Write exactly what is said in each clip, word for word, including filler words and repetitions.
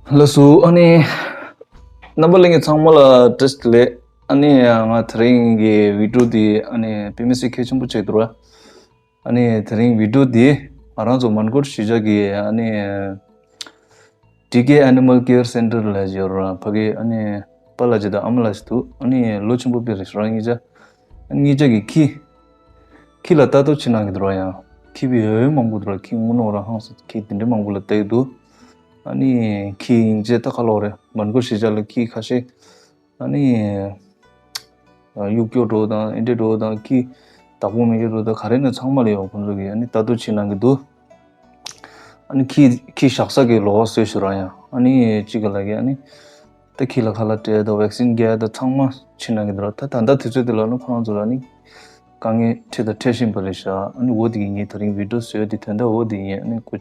ལགས་སོ། ཨ་ནི་རྣམ་པ་ལྷན་རྒྱས་ཚང་མ་ལ་བཀྲ་ཤིས་བདེ་ལེགས། ཨ་ནི་ང་དེ་རིང་གི་བི་ཌིའོ་འདི་ཨ་ནི་དཔེ་མི་སྲིད་གལ་ཆེན་པོ་ཆགས་འདུག་ར། ཨ་ནི་དེ་རིང་བི་ཌིའོ་འདི་ང་རང་ཚོ་མོན་གྷོ་གཞིས་ཆགས་ཀྱི་ཨ་ནི་ཊི་ཀེ་Animal Care Center ལབ་ཡོད་ར། ཕ་གི་ཨ་ནི་པཱ་ལགས་ཅིག་དང་ཨ་མ་ལགས་ཅིག་འདུག། ཨ་ནི་ལོ་ཆེན་པོ་དཔེ་རེད་ཤག་ར། གཉིས་ཆ་གཉིས་ཆ་གི་ཁྱི་ཁྱི་ལ་ལྟ་རྟོག་བྱེད་གནང་གི་འདུག་ར། ཡང་ཁྱི་ཡོད་མང་པོ་འདུག་ར། ཁྱི་དངོས་གནས་རང་ཧང་སང་ཁྱི་དེ་འདྲ་མང་པོ་ལ་ལྟ་གི་འདུག། ཨ་ནི་ཁྱི་ཡིན་ཅེ་ད་ཁ་ལོ་རེད། མོན་གྷོ་གཞིས་ཆགས་ལ་ཁྱི་ཁ་ཤས་ཨ་ནི་གཡུག་སྐྱོ་འགྲོ་དང་ཨེ་འདྲ་འགྲོ་དང་ཁྱི་བདག་པོ་མེད་རྒྱུ་འགྲོ་དང་ག་རེ་ནས་ཚང་མ་ལ་ཡོད། ཁོང་ཚོ་གིས་ཨ་ནི་ལྟ་རྟོག་བྱེད་གནང་གི་འདུག། ཨ་ནི་ཁྱི་ཁྱི་བཞག་ས་གི་ལོགས་ཀ་བཟོས་ཤག་ར། ཡང་ཨ་ནི་གཅིག་ག་ལ་གི་ཨ་ནི་ད་ཁྱི་ལ་ཁ་ལག་སྤྲད་དང་ཝེག་སིན་རྒྱག་དང་ཚང་མ་བྱེད་གནང་གི་འདུག་ར། ད་ད་ལྟ་དུས་ཚོད་དེ་ལ་ནི་ཁོ་རང་ཚོ་ལ་ནི་དཀའ་ངལ་འཕྲད་དང་འཕྲད་བཞིན་པ་རེད་ཤག། ཨ་ནི་འོ་དེ་གི་ངས་དེ་རིང་བི་ཌིའོ་བཟོས་དེ་དོན་དག་འོ་དེ་ཡིན། ཨ་ནི་ཁོ་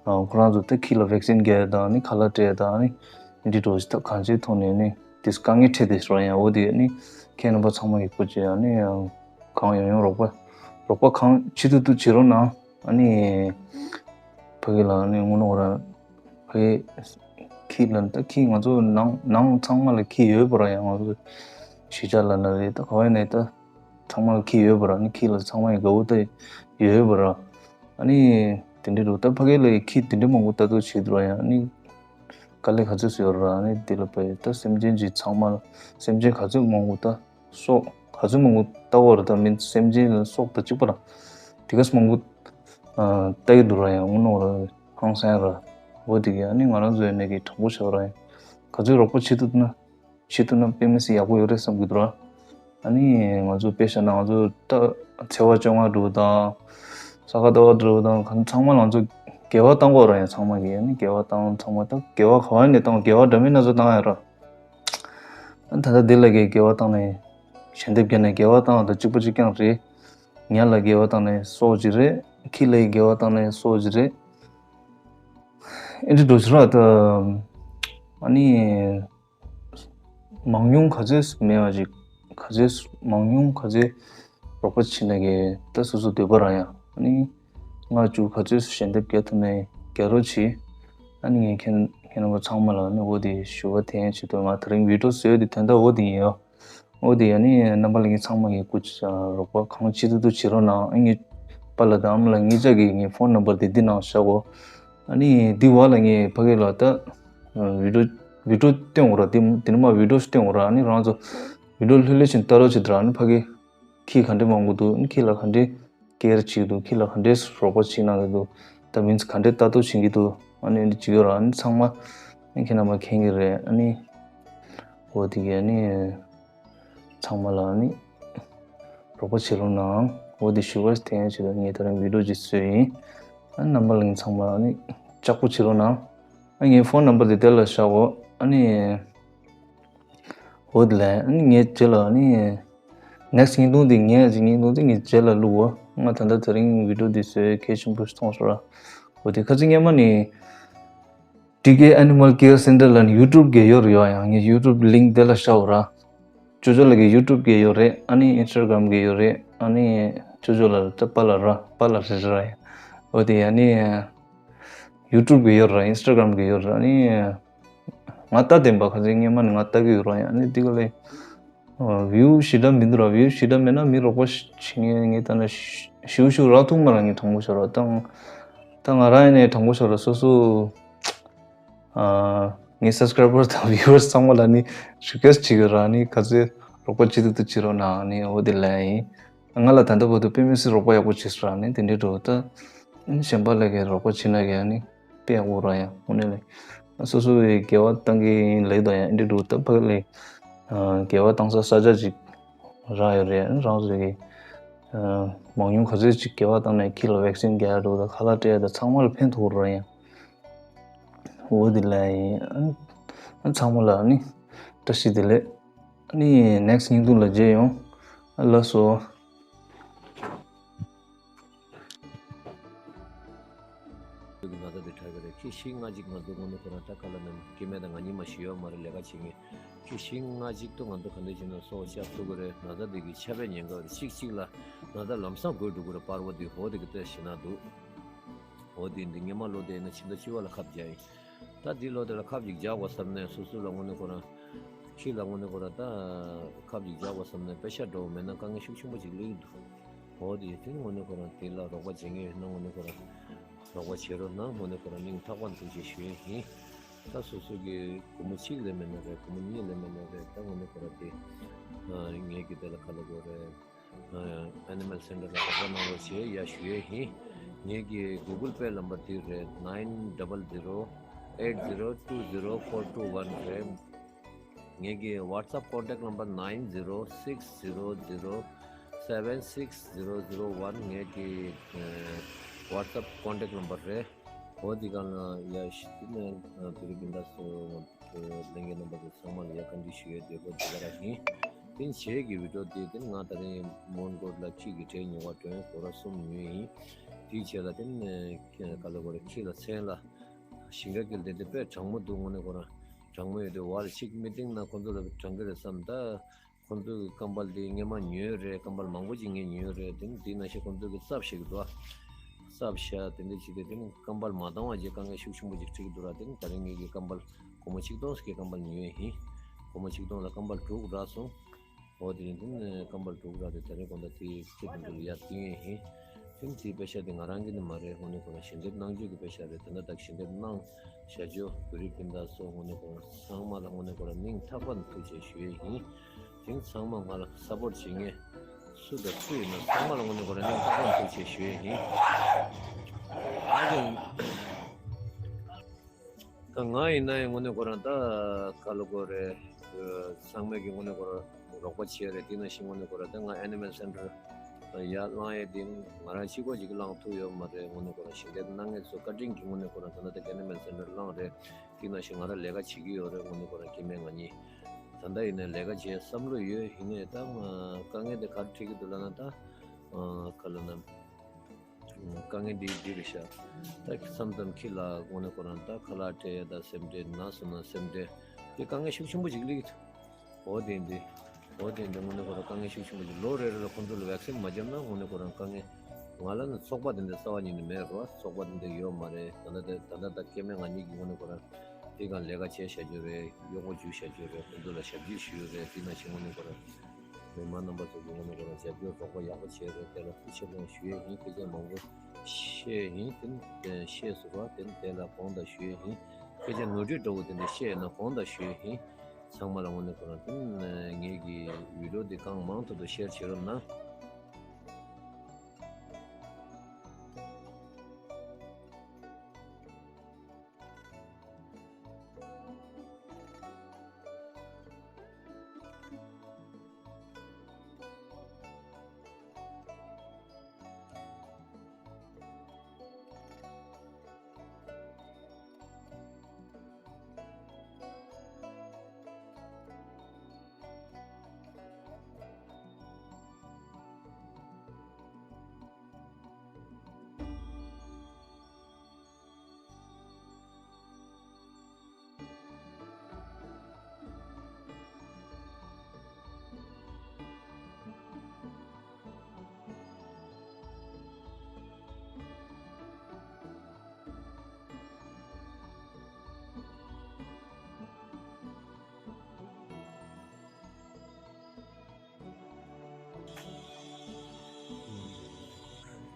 ཁོ་རང་ཚོ་ད་ཁྱི་ལ་ཝེག་སིན་རྒྱག་དང་ཨ་ནི་ཁ་ལག་སྤྲད་དང་ཨ་ནི་འདི་འགྲོ་ཞིག་ད་གང་ཅིའི་ཐོག་ནས་ནི་དེ་དཀའ་ངལ་འཕྲད་དེ་ཤག་ར། ཡང་འོ་དེ་ཨ་ནི་ཁྱེད་རྣམ་པ་ཚང་མ་གི་སྐུ་མཁྱེན། ཨ་ནི་ཡང་གང་ཡོང་ཡོང་རོགས་པ་རོགས་པ་གང་ཆེ་ཐུབ་ཐུབ་བྱེད་རོགས་གནང་། ཨ་ནི་ཕ་གི་ལ་ཨ་ནི་དངོས་གནས་ར་ཕ་གི་ཁྱི་ལ་ད་ཁྱི་ང་ཚོ་ནང་ནང་ཚང་མ་ལ་ཁྱི་ཡོད་པ་ར། ཡང་ང་ཚོ་གཞིས་ཆགས་ལ་ན་རེད། ད་ག་བ་ནས་ད་ཚང་མ་ལ་ཁྱི་ཡོད་པ་ར། ཨ་ནི་ཁྱི་ལ་ཚང་མ་ཡི་དགའ་བོ་ད་ཡོད་པ་ར། ཨ་ནི་དེ་འདྲ་འདུག། ད་ཕ་གི་ལ་ཡི་ཁྱི་དེ་འདྲ་མང་པོ་ལྟ་རྟོག་བྱེད་འདུག་ར། ཡང་ཨ་ནི་དཀའ་ལས་ག་ཚོད་ཡོད་ར། ཨ་ནི་དེ་ལ་ཕ་གི་ད་སེམས་ཅན་གྱི་ཚང་མ་སེམས་ཅན་ག་ཚོད་མང་པོ་ད་སྲོག་ག་ཚོད་མང་པོ་ལྟ་བར་ད་མིན་སེམས་ཅན་ལ་སྲོག་དང་གཅིག་པ་ར་དེ་ག་ཚོད་མང་པོ་ལྟ་གི་འདུག་ར། ཡང་དངོས་གནས་ར་ཧང་སང་ར། འོ་དེ་གི་ཨ་ནི་ང་རང་ཚོ་ཡ་ནས་གི་དྲང་པོ་བྱ་བ་ར། ཡང་ག་ཚོད་རོགས་པ་བྱེད་ཐུབ་ན་བྱེད་ཐུབ་ན་དཔེ་མི་སྲིད་ཡག་པོ་ཡོད་རེད་བསམ་གི་འདུག་ར། ཨ་ནི་ང་ཚོ་དཔེ་བཞག་ན་ང་ཚོ་ད་ཚེས་པ་བཅོ་ལྔ་འགྲོ་དང་ས་ག་ཟླ་བ་འགྲོ་དང་ག་ཚང་མ་ལ་ང་ཚོ་དགེ་བ་བཏང་དགོས་ར། ཡང་ཚང་མ་གི་ཨ་ནི་དགེ་བ་བཏང་ཚང་མ་ད་དགེ་བ་ག་བ་ནས་བཏང་། དགེ་བ་འདྲ་མིན་སྣ་ཚོགས་བཏང་ཡ་ར། ད་ལྟ་འདི་ལ་གི་དགེ་བ་བཏང་ནས་ཞལ་འདེབས་བརྒྱབ་ནས་དགེ་བ་བཏང་བ་དང་གཅིག་པ་གཅིག་རྐྱང་རེད། ཉ་ལ་དགེ་བ་བཏང་ནས་སྲོག་གཅིག་རེད། ཁྱི་ལ་ཡི་དགེ་བ་བཏང་ནས་སྲོག་གཅིག་རེད། ཨེ་འདྲ་འགྲོ་ཕྱིར་ད་ཨ་ནི་མང་ཉུང་ག་ཚོད་མེད་པ་ཅིག་ག་ཚོད་མང་ཉུང་ག་ཚོད་རོགས་པ་བྱེད་ན་གི་ད་སོ་སོ་འདོད་པ་རང་ཡང་ཨ་ནི་ལྔ་བཅུ་ག་ཚོད་ཞལ་འདེབས་རྒྱག་ཐུབ་ན་རྒྱག་རོགས་གྱིས། ཨ་ནི་ངས་ཁྱེད་ཁྱེད་རྣམ་པ་ཚང་མ་ལ་ནི་འོ་དེ་ཞུ་བ་དེ་ཡང་བྱེད་དུས་ང་དེ་རིང་བི་ཌིའོ་བཟོས་དེ་དོན་དག་འོ་དེ་ཡིན་ཡོ། འོ་དེ་ཡང་ནི་རྣམ་པ་ལྷན་རྒྱས་ཚང་མ་གི་སྐུ་མཁྱེན་རོགས་པ་གང་ཅི་ཐུབ་ཐུབ་བྱེད་རོགས་གནང་། ཨ་ངའི་པཱ་ལགས་དང་ཨ་མ་ལགས་གཉིས་ཆ་གི་ངའི་ཕོན་ནམ་བར་དེ་འདི་ནང་བཞག་གོ། ཨ་ནི་འདི་བ་ལ་ངས་ཕ་གི་ལ་ད་བི་ཌིའོ་བི་ཌིའོ་སྟོན་འོ་ར། དེ་དེ་ནི་མ་བི་ཌིའོ་སྟོན་འོ་ར། ཨ་ནི་རང་ཚོ་བི་ཌིའོ་ལྷོད་ལྷོད་བཞིན་ལྟ་རོགས་བྱེད་དྲ། ཨ་ནི་ཕ་གི་ཁྱི་ག་འདྲས་མང་པོ་འདུག། ཁྱི་ལ་ག་འདྲས་ཀེར་བྱེད་ཀྱི་འདུག། ཁྱི་ལ་ག་འདྲས་རོགས་པ་བྱེད་གནང་གི་འདུག། ད་མིན་ཚེ་ག་འདྲས་ལྟ་རྟོག་བྱེད་ཀྱི་འདུག། ཨ་ནི་འདི་བྱེད་ཀྱི་ཡོད་ར། ཨ་ནི་ཚང་མ་ཨ་ནི་ཁྱེད་རྣམ་པ་མཁྱེན་གྱི་རེད། ཨ་ནི་འོ་དེ་གི་ཨ་ནི་ཚང་མ་ལ་ཨ་ནི་རོགས་པ་བྱེད་རོགས་གནང་། འོ་དེ་ཞུ་བ་དེ་ཡང་བྱེད་དང་། ངས་ད་རིང་བི་ཌིའོ་ཅིག་བཟོས་ཡིན། ཨ་ནི་རྣམ་པ་ལ་ངས་ཚང་མ་ཨ་ནི་ལྕགས་པོ་བྱེད་རོགས་གནང་། ཨ་ངའི་ཕོན་ནམ་བར་དེ་དེ་ལ་བཞག་གོ། ཨ་ནི་འོ་དེ་ལ་ཨ་ནི་ངས་རྗེས་ལ་ཨ་ནི་ནེག་སི་བརྙན་ཐུང་དེ་ངས་ཨ་ཅིག་བརྙན་ཐུང་དེ་ངས་རྗེས་ལ་བླུག་གོ། ང་ད་ལྟ་དེ་རིང་བི་ཌིའོ་དེ་བཟོས་གལ་ཆེན་པོ་ཞིག་མཐོང་སོང་ར། འོ་དེ་ཁ་ཚིག་སྔོན་མ་ནི་ཊི་ཀེ་Animal Care Center ལ་ནི་ཡུ་ཊུབ་གི་ཡོད་རེད་ཡ། ཡང་ངས་ཡུ་ཊུབ་ལིང་དེ་ལ་བཞག་གོ་ར། ཅོ་ཅོ་ལགས་ཀྱི་ཡུ་ཊུབ་གི་ཡོད་རེད། ཨ་ནི་ཨིན་སི་ཊ་གྷ་རམ་གི་ཡོད་རེད། ཨ་ནི་ཅོ་ཅོ་ལགས་ད་པཱ་ལགས་ར་པཱ་ལགས་རེད་ར་ཡ། འོ་དེ་ཨ་ནི་ཡུ་ཊུབ་གི་ཡོད་ར། ཨིན་སི་ཊ་གྷ་རམ་གི་ཡོད་ར། ཨ་ནི་ང་ལྟ་བསྡད་པ་ཁ་ཚིག་སྔོན་མ་ནས་ང་ལྟ་གི་ཡོད་ར་ཡ། ཨ་ནི་འདི་ག་ལས་བིའུ་ཞེ་དྲག་མི་འདུག་ར། བིའུ་ཞེ་དྲག་མེད་ན་མི་རོགས་པ་བྱེད་མཁན་ངས་ལྟ་ན་ཞིའུ་ཞིའུ་རག་ཐུབ་མ་རག་ངས་དྲང་པོ་ཤོད་ར། ད་ད་ང་རང་ཡིན་ནའི་དྲང་པོ་ཤོད་ར། སོ་སོ་ཨ་ངའི་སབ་སི་ཀ་རའི་བར་དང་བིའུ་ཝར་སི་ཚང་མ་ལ་ནི་རི་ཀུ་ཨེ་སི་ཊི་བྱེད་ཀྱི་ར། ནི་ག་ཚོད་རོགས་པ་ཅི་ཐུབ་ཐུབ་བྱེད་རོགས་གནང་། ནི་འོ་དེ་ལབ་ཡིན། ང་ལ་ད་ལྟ་བར་དུ་དཔེ་མི་སྲིད་རོགས་པ་ཡག་པོ་བྱས་སོང་ར། ནི་དེ་འདྲའི་འགྲོ་ད་གཞན་པ་ལ་གའི་རོགས་པ་བྱེད་ན་གའི་ནི་དཔེ་ཡག་པོ་ར་ཡ། དངོས་གནས་ལས་སོ་སོ་བའི་དགེ་བ་བཏང་གི་ཡིན་ལབ་དང་ཡ། འདི་འགྲོ་ད་ཕ་གི་ལས་དགེ་བ་བཏང་ས་ས་ཆ་ཅིག་རག་ཡོད་རེད། རང་ཚོ་གི་མང་ཉུང་ག་ཚོད་ཅིག་དགེ་བ་བཏང་ནས་ཁྱི་ལ་ཝེག་སིན་རྒྱག་ཡ་འགྲོ་ད་ཁ་ལག་སྤྲད་ཡ་ད་ཚང་མ་ལ་ཕན་ཐོགས་ར་ཡ། འོ་དེ་ལ་ཡིན། ཨ་ཚང་མ་ལ་ནི་བཀྲ་ཤིས་བདེ་ལེགས། ཨ་ནི་ནེག་སི་བརྙན་ཐུང་ལ་མཇལ་ཡོང་། ཨ་ལགས་སོ། ང་ཚོ་དེ་དྲག་གི་རེད། ཁྱི་བཞི་ལྔ་ཅིག་ང་ཚོ་དངོས་གནས་ཁོ་རང་ད་ག་ལ་ན་སྐྱེ་དམན་དང་ང་གཉིས་མ་ཞིག་ཡོད་མ་རེད། ལས་ཀ་བྱེད་མཁན་ཁྱི་བཞི་ལྔ་ཅིག་ཏུ་ང་ཚོ་ག་འདྲ་བྱས་ན་སྲོག་སྐྱབས་ཐུབ་ཀྱི་རེད། ན་ཚ་འདི་གི་ཆད་པས་ཉེན་ཁ་རེད། གཅིག་གཅིག་ལ་ན་ཚ་ལམ་སང་འགོས་འགྲོ་གི་རེད། པར་བ་འདི་འོ་དེ་གི་ལྟོས་ཞེ་ན་འདུག། འོ་དེ་འདི་སྔོན་མ་ལོ་དེ་ན་ཕྱི་ཟླ་བཅུ་པ་ལ་ཁབ་རྒྱག་ཡིན། ད་འདི་ལོ་དེ་ལ་ཁབ་ཅིག་རྒྱག་དགོས་བསམ་ནས་སོ་སོ་ལ་དངོས་གནས་ཁོ་རང་ཁྱི་ལ་དངོས་གནས་ཁོ་རང་ད་ཁབ་ཅིག་རྒྱག་དགོས་བསམ་ནས་པེ་ཤ་འགྲོ་བ་མེད་ན་དཀའ་ངལ་ཤུགས་ཆེན་པོ་ཅིག་སླེབས་ཀྱི་འདུག་འོ་དེ་ཡིན་དུས་དངོས་གནས་ཁོ་རང་དེ་ལ་རོགས་པ་བྱེད་མཁན་ཡོད་ན་དངོས་གནས་ཁོ་རང་རོགས་པ་བྱེད་རོགས་གནང་། དངོས་གནས་ཁོ་རང་སྙིང་ཐག་པ་ནས་ཐུགས་རྗེ་ཞུ་ཡས་ཡིན། ད་སོ་སོ་གི་སྒོར་མོ་གཅིག་ལས་མེད་ན་རེད། སྒོར་མོ་གཉིས་ལས་མེད་ན་རེད། ད་དངོས་གནས་ཁོ་རང་དེ་ངས་ཀྱི་དེ་ལ་ཁ་ལོ་དགོས་རེད། Animal Center ལ་རོགས་པ་གནང་རོགས་བྱེད་ཡ་ཞུ་ཡས་ཡིན། ངེད་ཀྱི་Google Pay ལམ་བར་དེ་རེད། nine double zero eight zero two zero four two one རེད། ངེད་ཀྱི་WhatsApp contact number nine zero six zero zero seven six zero zero one ངེད་ཀྱི་WhatsApp contact number རེད། འོ་དེ་གང་ལ་ཡ་ཞུ་ནས་བོད་རིགས་སྤུན་ཟླ་ཚོ་ལྷན་རྒྱས་རྣམ་པ་ཚོ་ཚང་མ་ལ་ཡ་བཀའ་འདྲི་ཞུ་ཡས་དེ་གོ་དེ་ག་རང་ཡིན། དེ་རྗེས་ཀྱི་video དེ་དེ་ང་ད་རིང་མོན་གྷོ་ལ་ཁྱི་གི་གྲས་ཉོ་བ་སྒོར་མོ་སུམ་ཉོས་ཡིན། དེའི་རྗེས་ལ་དེ་ག་ལ་གོ་རེ་ཁྱི་ལ་མཚན་ལ་ཞིང་ཁ་སྐྱེལ་དེ་དེ་དཔེ་གྲང་མོ་འདུག་དངོས་གནས་ཁོ་རང་གྲང་མོ་ཡོད་དེ་བ་ལ་ཅིག་མི་ཏིང་ན་ཁོ་ཚོ་ལ་གྲང་གི་རེད་བསམ། ད་ཁོ་ཚོ་གི་ཀམ་པལ་དེ་སྔས་མ་ཉོས་རེད། ཀམ་པལ་མང་པོ་ཅིག་ངས་ཉོས་རེད། དེ་དེ་ནང་བཞིན་ཁོ་ཚོ་གི་ཚབ་ཞིག་འདུག་ཨ། ཚབ་ཤ་དེ་འདྲ་བྱས་ཏེ་དེ་ནི་ཀམ་པལ་མ་བཏང་བ་བྱས་དཀའ་ངལ་ཤུགས་ཆེན་པོ་ཅིག་འཕྲད་ཀྱི་འདུག་ར། དེ་ནི་ད་རིང་ངེད་ཀྱི་ཀམ་པལ་སྒོར་མོ་ཆིག་སྟོང་ཙམ་གྱི་ཀམ་པལ་ཉོས་ཡིན། སྒོར་མོ་ཆིག་སྟོང་ལ་ཀམ་པལ་དྲུག་རག་སོང་། འོ་དེ་ཡིན་དུས་ཀམ་པལ་དྲུག་རག་དེ་ད་རིང་དགོང་དག་དེ་ཁྱེད་དང་དུ་ཡར་བསྟན་ཡས་ཡིན། དེ་ནི་དེའི་པེ་ཤ་དེ་ང་རང་གི་ནི་མ་རེད། དངོས་གནས་ཁོ་རང་ཞལ་འདེབས་གནང་རྒྱུ་གི་པེ་ཤ་རེད། དེ་འདྲ་དག་ཞལ་འདེབས་གནང་བཞག་རྒྱུ་བོད་རིགས་སྤུན་ཟླ་ཚོ་དངོས་གནས་ཁོ་རང་ཚང་མ་ལ་དངོས་གནས་ཁོ་རང་སྙིང་ཐག་པ་ནས་ཐུགས་རྗེ་ཆེ་ཞུ་ཡས་ཡིན། དེང་ཚང་མ་ང་ལ་སཔོར་བྱེད་མཁན་སུ་དང་སུ་ཡིན་ན་ཚང་མ་ལ་དངོས་གནས་ཁོ་རང་སྙིང་ཐག་པ་ནས་ཐུགས་རྗེ་ཆེ་ཞུ་ཡས་ཡིན། ད་ང་ཡིན་ན་ཡང་དངོས་གནས་ཁོ་རང་ད་ག་ལ་གོ་རེད། ཚང་མས་ཀྱི་དངོས་གནས་ཁོ་རང་རོགས་པ་བྱས་རེད། དེ་ནང་བཞིན་དངོས་གནས་ཁོ་རང་ད་ང་Animal Center ཡར་བླངས་ཡས་དེ་ང་རང་གཅིག་པོ་ཅིག་གིས་བླངས་ཐུབ་ཡོད་མ་རེད། དངོས་གནས་ཁོ་རང་ཞལ་འདེབས་གནང་མཁན་ཚོ་བཀའ་དྲིན་གྱིས་དངོས་གནས་ཁོ་རང་ད་ལྟ་ད་Animal Center བླངས་རེད། དེ་ནང་བཞིན་ང་རང་ལས་ཀ་བྱེད་ཀྱི་ཡོད་རེད། དངོས་གནས་ཁོ་རང་སྐྱེ་དམན་ང་གཉིས་ད་ལྟ་ཡིན་ན་ལས་ཀ་བྱེད་བསམ་བློ་ཡོད། ཡིན་ནའི་ད་དཀའ་ངལ་དེ་ག་རེ་འཕྲད་ཀྱི་འདུག་ལབ་ན་ད་ག་ལབ་ན། དཀའ་ངལ་འདི་འདི་རེད་ཤག་ད་མཚམས་མཚམས་ཁྱི་ལ་དངོས་གནས་ཁོ་རང་ད་ཁ་ལག་སྤྲད་ཡ་ད་སེམས་ཁྲལ། ན་སོང་ན་སེམས་ཁྲལ། དེ་དཀའ་ངལ་ཤུགས་ཆེན་པོ་ཅིག་སླེབས་ཀྱི་འདུག་འོ་དེ་འདི། འོ་དེ་འདི་དངོས་གནས་ཁོ་རང་དཀའ་ངལ་ཤུགས་ཆེན་པོ་ཅིག་ལོ་རེ་རེ་ལ་ཁོ་ཚོ་ལ་བེག་སིན་མ་བརྒྱབ་ན་དངོས་གནས་ཁོ་རང་དཀའ་ངལ། ང་ལ་ནི་ཚོགས་པ་དེ་འདྲ་རྩ་བ་ཉིད་ནས་མེད་རོ། ཚོགས་པ་དེ་འདྲ་ཡོད་མ་རེད། ད་ལྟ་དེ་ད་ལྟ་ད་སྐྱེ་དམན་ང་གཉིས་ཀྱི་དངོས་གནས་ཁོ་རང་དེ་གང་ལས་ཀ་བྱས་བཞག་རྒྱུ་རེད། གཡོག་པོ་འཇུག་བཞག་རྒྱུ་རེད། ཁོ་ཚོ་ལ་ཞབས་ཕྱི་ཞུ་རྒྱུ་རེད། དེ་ནང་བཞིན་དངོས་གནས་ཁོ་རང་མི་མང་རྣམ་པ་ཚོ་གི་ངོས་ནས་ཁོ་རང་རྒྱབ་སྐྱོར་རོགས་པ་ཡག་པོ་བྱས་རེད། དེ་ལ་ཐུགས་རྗེ་ཆེ་གནང་ཞུ་ཡས་ཡིན། སྐད་ཆ་མང་པོ་བཤད་ཡིན། དེ་ནི་བཤད་ཟུར་བ་དེ་ནི་དེ་ལ་དགོངས་དག་ཞུ་ཡས་ཡིན། སྐད་ཆ་ནོར་འཁྲུལ་འདྲ་བོ་དེ་འདྲ་བཤད་ཡོད་ན་དགོངས་དག་ཞུ་ཡས་ཡིན། ཚང་མ་ལ་དངོས་གནས་ཁོ་རང་དེ་ནི་ངེད་ཀྱི་བི་ཌིའོ་དེ་གང་མང་ཐུབ་ཐུབ་ཤེར་བྱེད་རོགས་གནང་།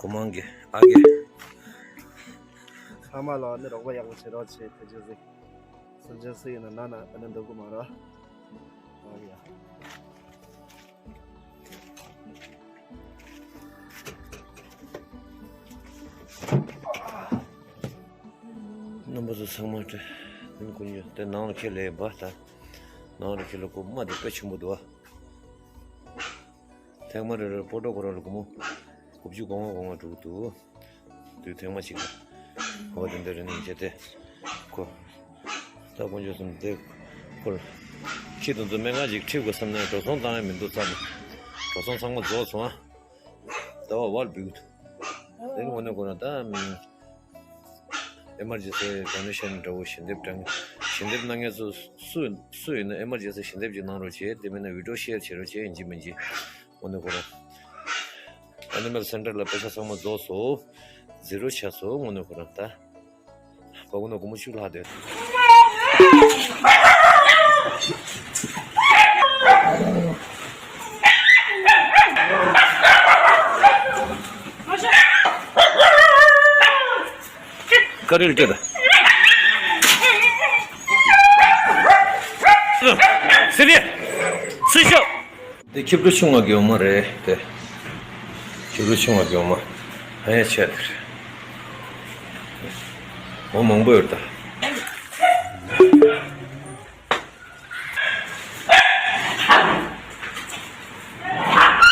གོ་མང་གི་ཨ་གི། ཚང་མ་ལ་ནི་རོགས་པ་ཡག་པོ་བྱེད་རོགས་བྱེད། ཐུགས་རྗེ་གཟིགས། སེམས་ཅན་སུ་ཡིན་ན་ན་ན་ཨ་ནི་འདུག་གི་མ་རོ། ཨ་ཡ། རྣམ་པ་ཚོ་ཚང་མ་དེ་ཀུན་ཡོད་དེ་ནང་ལ་ཁྱེར་ལས་པ་ད་ནང་ལ་ཁྱེར་ལ་ཀོ་མ་དེ་དཔེ་ཆེན་པོ་འདུག་ཨ། ཐེངས་མ་རེ་རེར་སྤོ་ཏོ་ཁོ་རང་ལ་སྒོར་མོ་དགུ་བཅུ་གོ་ལྔ་གོ་ལྔ་འགྲོ་གི་འདུག་དུས་ཐེངས་མ་གཅིག་ལ་འོ་དེ་འདྲ་རེ་གནང་བྱས་ཏེ་ཁོ་ད་དཀོན་མཆོག་གསུམ་དེ་ཁོ་ཁྱི་དེ་ཚོ་སྨན་ཁང་ཅིག་ཁྲིད་དགོས་བསམ་ནས་འགྲོ་སོང་བཏང་ཡ་མི་འདུག་བསམ་ནས་འགྲོ་སོང་ཚང་མ་རྫོགས་སོང་ཨ། ཟླ་བ་བར་འབུད་དེ་ནི་དངོས་གནས་ཁོ་རང་ད་ཨེ་མར་ཇེན་སི་ཌོ་ནེ་ཤན་འདྲ་བོ་ཞལ་འདེབས་དྲང་ཞལ་འདེབས་གནང་མཁན་ཚོ་སུ་སུ་ཡིན་ན་ཨེ་མར་ཇེན་སི་ཞལ་འདེབས་ཅིག་གནང་རོགས་བྱེད། དེ་མིན་ན་བི་ཌིའོ་ཤེར་བྱེད་རོགས་བྱེད། ཡིན་གཅིག་མིན་གཅིག་དངོས་གནས་ཁོ་རང་ཨེ་ནི་མལ་སེན་ཊར་ལ་པེ་ཤ་ཚང་མ་རྫོགས་སོང་། ཛི་རོ་ཆགས་སོང་། དངོས་གནས་ཁོ་རང་ད་བ་གུ་ན་སྒོར་མོ་བཅུ་ལྷག་དེ་ ཀ་རིལ་སྤྲད་ད། སི་རི། སི་ཤོ། འདི་ཁྱི་ཕྲུག་ཆུང་བ་གི་འོ་མ་རེད་དེ། ཁྱི་ཕྲུག་ཆུང་བ་གི་འོ་མ། ཧ་ཡ་ཆེ་དེ་རེད། འོ་མང་པོ་ཡོད་ད།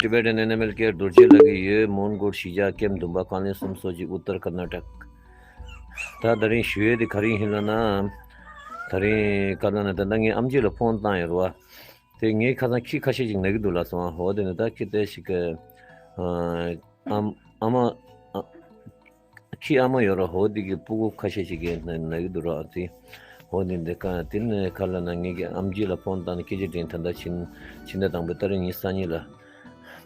Tibetan Animal Care རྡོ་རྗེ་ལགས་ཀྱིས་ཡོད། མོན་གྷོར་གཞིས་ཆགས་ཀེམ་བདུན་པ་ཁང་ལེན་གསུམ་སོ་གཅིག་ཨུ་ཏར་ཀར་ན་ཊ་ཀ། ད་ད་རིང་ཞུ་ཡས་དེ་ག་རེ་ཡིན་ལབ་ན། ད་རིང་ཀར་ན་ཊ་ཀ་ད་ལྟ་ངའི་ཨམ་ཆི་ལ་ཕོན་བཏང་ཡོད་རེད་བ། དེ་ངའི་ཁ་སང་ཁྱི་ཁ་ཤས་ཅིག་ན་གི་འདུག་ལབ་སོང་ཨ། འོ་དེ་ནི་ད་ཁྱི་དེ་ཞིག་གི་ཨ་ཨམ་ཨ་མ་ཨ། ཁྱི་ཨ་མ་ཡོད་ར། འོ་དེ་གི་སྤུ་གུ་ཁ་ཤས་ཅིག་གི་ན་ན་གི་འདུག་ར་ཨ་ཙི། འོ་དེ་འདི་ག་དེ་ནི་ག་ལབ་ན་ངེད་ཀྱི་ཨམ་ཆི་ལ་ཕོན་བཏང་ནས་སྐད་ཆ་དྲིས། ད་ལྟ་ཕྱི་ཕྱི་ཟླ་དང་པོའི་ཏ་རིག་ཉི་ཤུ་རྩ་གཉིས་ལ།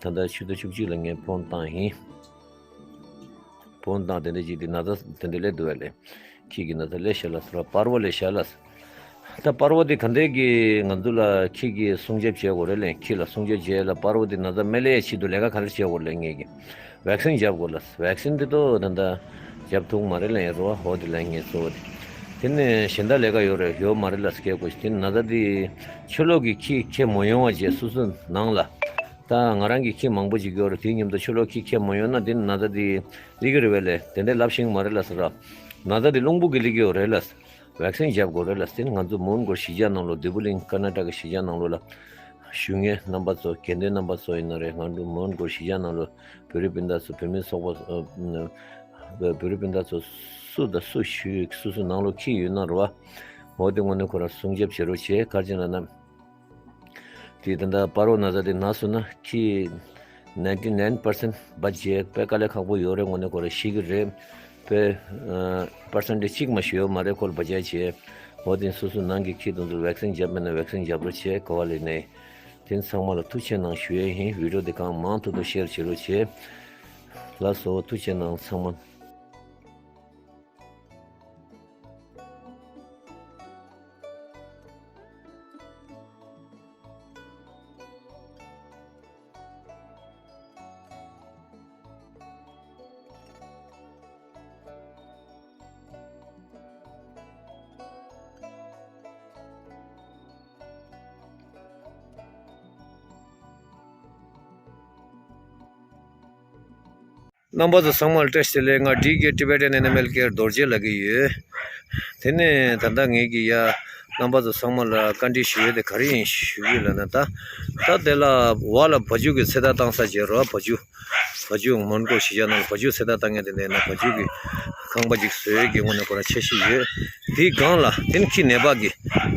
ད་ལྟ་ཕྱི་ཟླ་བཅུ་གཅིག་ལ་ངས་ཕོན་བཏང་ཡིན། ཕོན་བཏང་དེ་འདྲ་ཅིག་དེ་ན་ཚ་དེ་འདྲ་སླེབས་འདུག་བས་ལས། ཁྱི་གི་ན་ཚ་སླེབས་ཤག་ལབ་སོང་ར། པར་བ་སླེབས་ཤག་ལབ། ད་པར་བ་དེ་ག་འདྲས་ཀྱི་ང་ཚོ་ལ་ཁྱི་གི་སྲུང་སྐྱོབ་བྱེད་དགོས་རེད་ལས། ཁྱི་ལ་སྲུང་སྐྱོབ་བྱེད་ལ་པར་བ་དེ་ན་ཚ་མི་སླེབས་ཡས་ཆེད་དུ་ལས་ཀ་ག་རེ་བྱེད་དགོས་རེད་ལས་ངེད་ཀྱི། ཝེག་སིན་བརྒྱབ་དགོས་ལབ། ཝེག་སིན་དེ་ཏོ་ད་ལྟ་བརྒྱབ་ཐུབ་མ་རེད་ལབ་ཡིན་རོ། འོ་དེ་ལབ་ངས་གཙོ་བོ་དེ། དེ་ནས་གཞན་དག་ལས་ཀ་ཡོད་རེད་ཡོད་མ་རེད་ལབ་སྐད་དགོས་ཤིག་དེ་ན་ཚ་དེ་ཕྱི་ལོགས་ཀྱི་ཁྱི་ཁྱེར་མ་ཡོང་བ་བྱས་སོ་སོ་ནང་ལ། ད་ང་རང་གི་ཁྱི་མང་པོ་ཅིག་ཡོད་རེད། དེའི་མཉམ་དུ་ཕྱི་ལོགས་ཁྱི་ཁྱེར་མ་ཡོང་ན་དེ་ན་ཚ་དེ་སླེབས་ཀྱི་རེད་བས་ལས། དེ་འདྲའི་ལབ་ཤེས་ཀྱི་མ་རེད་ལབ་ཟེར་ར། ན་ཚ་དེ་རླུང་བུ་གིས་སླེབས་ཀྱི་ཡོད་རེད་ལབ། ཝེག་སིན་བརྒྱབ་དགོས་རེད་ལབ་ཟེར། ང་ཚོ་མོན་གྷོ་གཞིས་ཆགས་ནང་ལོགས་འདོད་པ་གླིང་ཀར་ན་ཊ་ཀ་གཞིས་ཆགས་ནང་ལོགས་ལ་བཞུགས་མཁན་རྣམ་པ་ཚོ་དགེ་འདུན་རྣམ་པ་ཚོ་ཡིན་ན་རེད། ང་ཚོ་མོན་གྷོ་གཞིས་ཆགས་ནང་ལོགས་བོད་རིགས་སྤུན་ཟླ་ཚོ་བོད་མི་ཚོགས་པ་ཨ་བོད་རིགས་སྤུན་ཟླ་ཚོ་སུ་དང་སུ་བཞུགས་སུ་སུ་ནང་ལོགས་ཁྱི་ཡོད་ན་རེད་བ། འོ་དེ་དངོས་གནས་ཁོ་རང་སྲུང་སྐྱོབ་བྱེད་རོགས་བྱེད། ག་རེ་བྱས་ན་ན། དེ་ད་ལྟ་པར་བ་ན་ཚ་དེ་ན་སོང་ན་ཁྱི་ནའིན་ཊི་ནའིན་པར་སེན་ཊི་བ་བྱས་དཔེ་དཀའ་ལས་ཁག་པོ་ཡོད་རེད། དངོས་གནས་ཁོ་རང་ཤི་གི་རེད། དཔེ་ཨ་པར་སེན་ཊི་གཅིག་མ་ཤི་ཡོད་མ་རེད། ཁོ་ལ་བ་བྱས་བྱས། འོ་དེ་སོ་སོ་ནང་གི་ཁྱི་དེ་ཚོ་ཝེག་སིན་བརྒྱབ་མེད་ན་ཝེག་སིན་བརྒྱབ་རོགས་བྱས། ག་བ་ལས་ནས་དེ་ཚང་མ་ལ་ཐུགས་ཆེ་གནང་ཞུ་ཡས་ཡིན། བི་ཌི་ཡོ་དེ་གང་མང་ཐུབ་ཐུབ་ཤེར་བྱེད་རོགས་བྱས། ལགས་སོ། ཐུགས་ཆེ་གནང་ཚང་མ། རྣམ་པ་ཚོ་ཚང་མ་ལ་བཀྲ་ཤིས་བདེ་ལེགས། ང་ཌི་ཀེ་Tibetan Animal Care རྡོ་རྗེ་ལབ་ཀྱི་ཡོད། དེ་ནས་ད་ལྟ་ངེད་ཀྱི་ཡ་རྣམ་པ་ཚོ་ཚང་མ་ལ་བཀའ་འདྲི་ཞུ་ཡས་དེ་ག་རེ་ཡིན་ཞུ་གི་ལབ་ན། ད་ད་དེ་ལ་བ་ལ་བ་ཕྱུགས་ཀྱི་ཚེ་ཐར་བཏང་ས་བྱས་རོགས། བ་ཕྱུགས་བ་ཕྱུགས་མོན་གྷོ་གཞིས་ཆགས་ནང་ལ་བ་ཕྱུགས་ཚེ་ཐར་བཏང་མཁན་དེ་འདྲ་ཡིན་ན་བ་ཕྱུགས་ཀྱི་ཁང་པ་ཅིག་བཟོ་ཡས་ཀྱི་དངོས་གནས་ཁོ་རང་འཆར་གཞི་ཡོད། དེའི་སྒང་ལ་དེ་ནི་ཁྱི་ནད་པ་གི་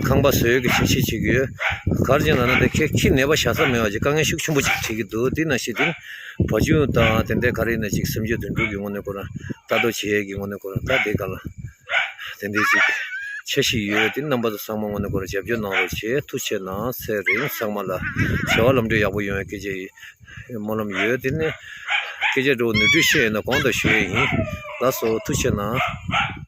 ཁང་པ་བཟོ་ཡས་ཀྱི་འཆར་གཞི་ཅིག་ཡོད། ག་རེ་བྱས་ན་ན་དེ་ཁྱི་ཁྱི་ནད་པ་བཞག་ས་མེད་པ་ཅིག་དཀའ་ངལ་ཤུགས་ཆེན་པོ་ཅིག་འཕྲད་ཀྱི་འདུག་དེ་ནང་བཞིན་དེ་ནི་བ་ཕྱུགས་དང་དེ་འདྲའི་ག་རེ་ཡིན་ན་ཅིག་སེམས་ཅན་དོན་གྲུབ་ཀྱི་དངོས་གནས་ཁོ་རང་ལྟ་རྟོག་བྱེད་ཡས་ཀྱི་དངོས་གནས་ཁོ་རང་ད་དེ་སྒང་ལ་དེ་འདྲའི་ཅིག་འཆར་གཞི་ཡོད། དེ་ནི་རྣམ་པ་ཚོ་ཚང་མ་དངོས་གནས་ཁོ་རང་རྒྱབ་སྐྱོར་གནང་རོགས་བྱེད། ཐུགས་ཆེ་གནང་། ཚེ་རིང་། ཚང་མ་ལ་བྱ་བ་ལམ་འགྲོ་ཡག་པོ་ཡོང་བའི་སྐད་ཆ་ཡིན། སྨོན་ལམ་ཡོད། དེ་ནི་སྐད་ཆ་འགྲོ་ནུས་མཐུ་ཤེས་ཡོད་ན་གོང་དུ་ཞུ་ཡས་ཡིན། ལགས་སོ། ཐུགས་ཆེ་གནང་།